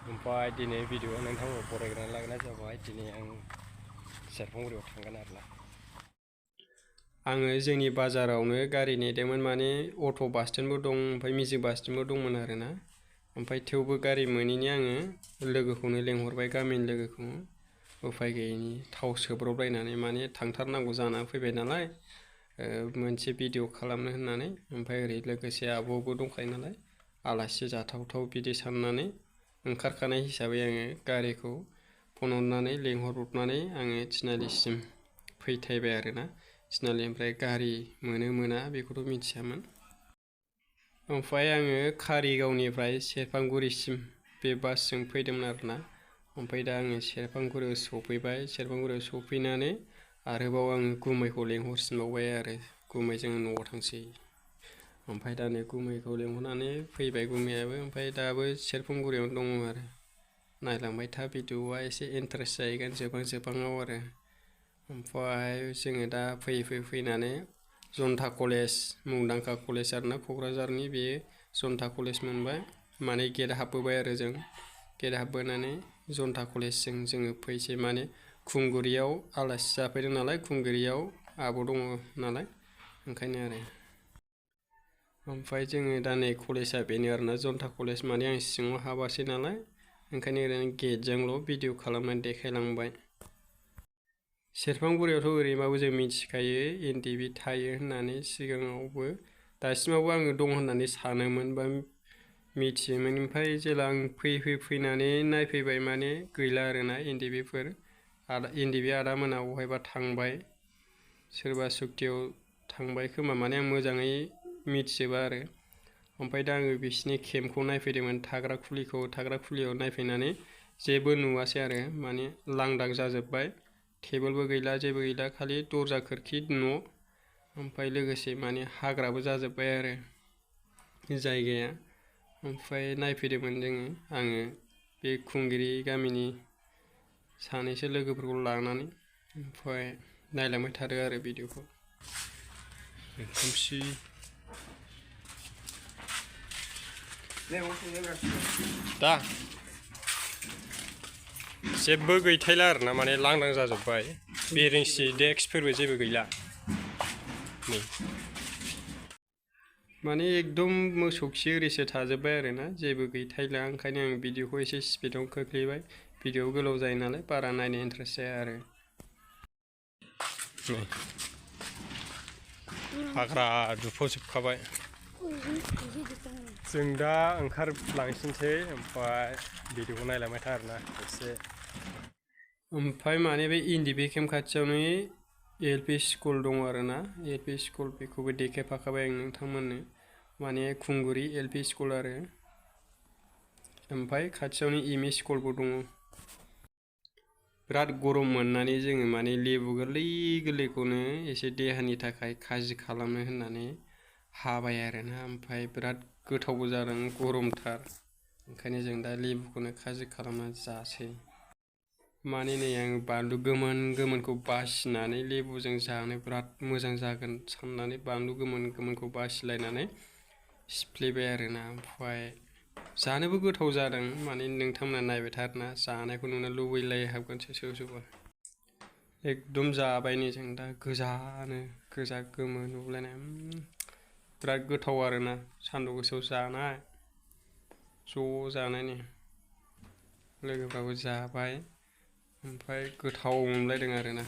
ओमफ्राय दिनै भिडिअ नोंथांमोन बरायग्रा लाग्रा जाबाय दिनै आं सेरफांगुरियाव थांगोन आरोना आङो जोंनि बाजारावनो गारि नेदोंमोन माने अट' बास स्टेन्डबो दं ओमफ्राय मेजिक बास स्टेन्डबो दंमोन आरोना ओमफ्राय थेवबो गारि मोनैनि आङो लोगोखौनो लेंहरबाय गामिनि लोगोखौ उफाय गैयैनि थाव सोब्रबलायनानै माने थांथारनांगौ जानानै फैबाय नालाय मोनसे भिडिअ खालामनो होननानै ओमफ्राय ओरै लोगोसे आब'बो दंखायो नालाय आलासि जाथावथाव बिदि साननानै ओंखारखानाय हिसाबै आङो गारिखौ फन हरनानै लेंहरब्रबनानै आङो थिनालिसिम फैथायबाय आरोना थिनालिनिफ्राय गारि मोनो मोना बेखौथ' मिथियामोन ओमफ्राय आङो कारिगावनिफ्राय सेरफांगुरिसिम बे बासजों फैदोंमोन आरोना ओमफ्राय दा आङो सेरफांगुरियाव सफैबाय सेरफांगुरियाव सफैनानै आरोबाव आङो गुमैखौ लेंहरफिनबावबाय आरो गुमैजों न'आव थांसै ओमफ्राय दा नै गुमैखौ लेंहरनानै फैबाय गुमैयाबो ओमफ्राय दाबो सेरफांगुरियावनो दङ आरो नायलांबाय था भिडिअआ एसे इन्टारेस्ट जाहैगोन जोबहांआव आरो ओमफ्राय जोङो दा फैनानै जनता कलेज मुंदांखा कलेज आरोना क'क्राझारनि बेयो जनता कलेज मोनबाय माने गेट हाबबोबाय आरो जों गेट हाबबोनानै जनता कलेजजों जोङो फैसै माने खुंगुरियाव आलासि जाफैदों नालाय खुंगुरियाव आब' दङ नालाय ओंखायनो आरो ओमफ्राय जोङो दा नै कलेजआ बेनो आरोना जनता कलेज माने आं सिङाव हाबासै नालाय ओंखायनो ओरैनो गेटजोंल' भिडिअ खालामनानै देखायलांबाय सेरफांगुरियावथ' ओरैबाबो जों मिथिखायो NDFB थायो होननानै सिगाङावबो दासिमावबो आङो दं होननानै सानोमोन बा मिथियोमोन ओमफ्राय जेला आं फैनानै नायफैबाय माने गैला आरोना NDFBफोर NDFB आदामोना बहायबा थांबाय सोरबा सुक्तियाव थांबाय खोमा माने आं मोजाङै मिथिजोबा आरो ओमफ्राय दा आङो बिसिनि केम्पखौ नायफैदोंमोन थाग्रा खुलियाव नायफैनानै जेबो नुवासै आरो माने लांदां जाजोब्बाय टेबोलबो गैला जेबो गैला खालि दरजा खोरखि न' ओमफ्राय लोगोसे माने हाग्राबो जाजोब्बाय आरो जायगाया ओमफ्राय नायफैदोंमोन आङो बे खुंगिरि गामिनि सानैसो लोगोफोरखौ लानानै ओमफ्राय नायलांबाय थादों आरो भिडिअखौ खोमसि दा जेबो गैथायला आरोना माने लांदां जाजोब्बाय बेरेंसि डेस्कफोरबो जेबो गैला नै माने एकदम मोसौ खि ओरैसो थाजोब्बाय आरोना जेबो गैथायला ओंखायनो आं भिडिअखौ एसे स्पिडाव खोख्लैबाय भिडिअ गोलाव जायो नालाय बारा नायनो इन्टारेस्ट जाया आरो हाग्रा दुफावजोबखाबाय जों दा ओंखारलांसिनसै ओमफ्राय भिडिअखौ नायलांबाय था आरोना एसे ओमफ्राय माने बे NDFB केम्प खाथियावनो LP स्कुल दङ आरोना LP स्कुल बेखौबो देखायफाखाबाय आं नोंथांमोननो माने खुंगुरि LP स्कुल आरो ओमफ्राय खाथियावनो ME स्कुलबो दङ बिराद गरम मोननानै जोङो माने लेबु गोरलै गोरलैखौनो एसे देहानि थाखाय खाजि खालामनो होननानै हाबाय आरोना ओमफ्राय बिराद गोथावबो जादों गरमथार ओंखायनो जों दा लेबुखौनो खाजि खालामना जासै माने नै आं बानलु गोमोनखौ बासिनानै लेबुजों जानो बिराद मोजां जागोन साननानै बानलु गोमोनखौ बासिलायनानै सिफ्लेबाय आरोना ओमफ्राय जानोबो गोथाव जादों माने नोंथांमोना नायबाय था आरोना जानायखौ नुना लुबैलायहाबगोनसो सोरबा एकदम जाबाय नै जों दा गोजानो गोजा गोमो नुलायनाय बिराद गोथाव आरोना सान्दुं गोसायाव जानाय ज' जानायनि लोगोफ्राबो जाबाय ओमफ्राय गोथाव मोनलायदों आरोना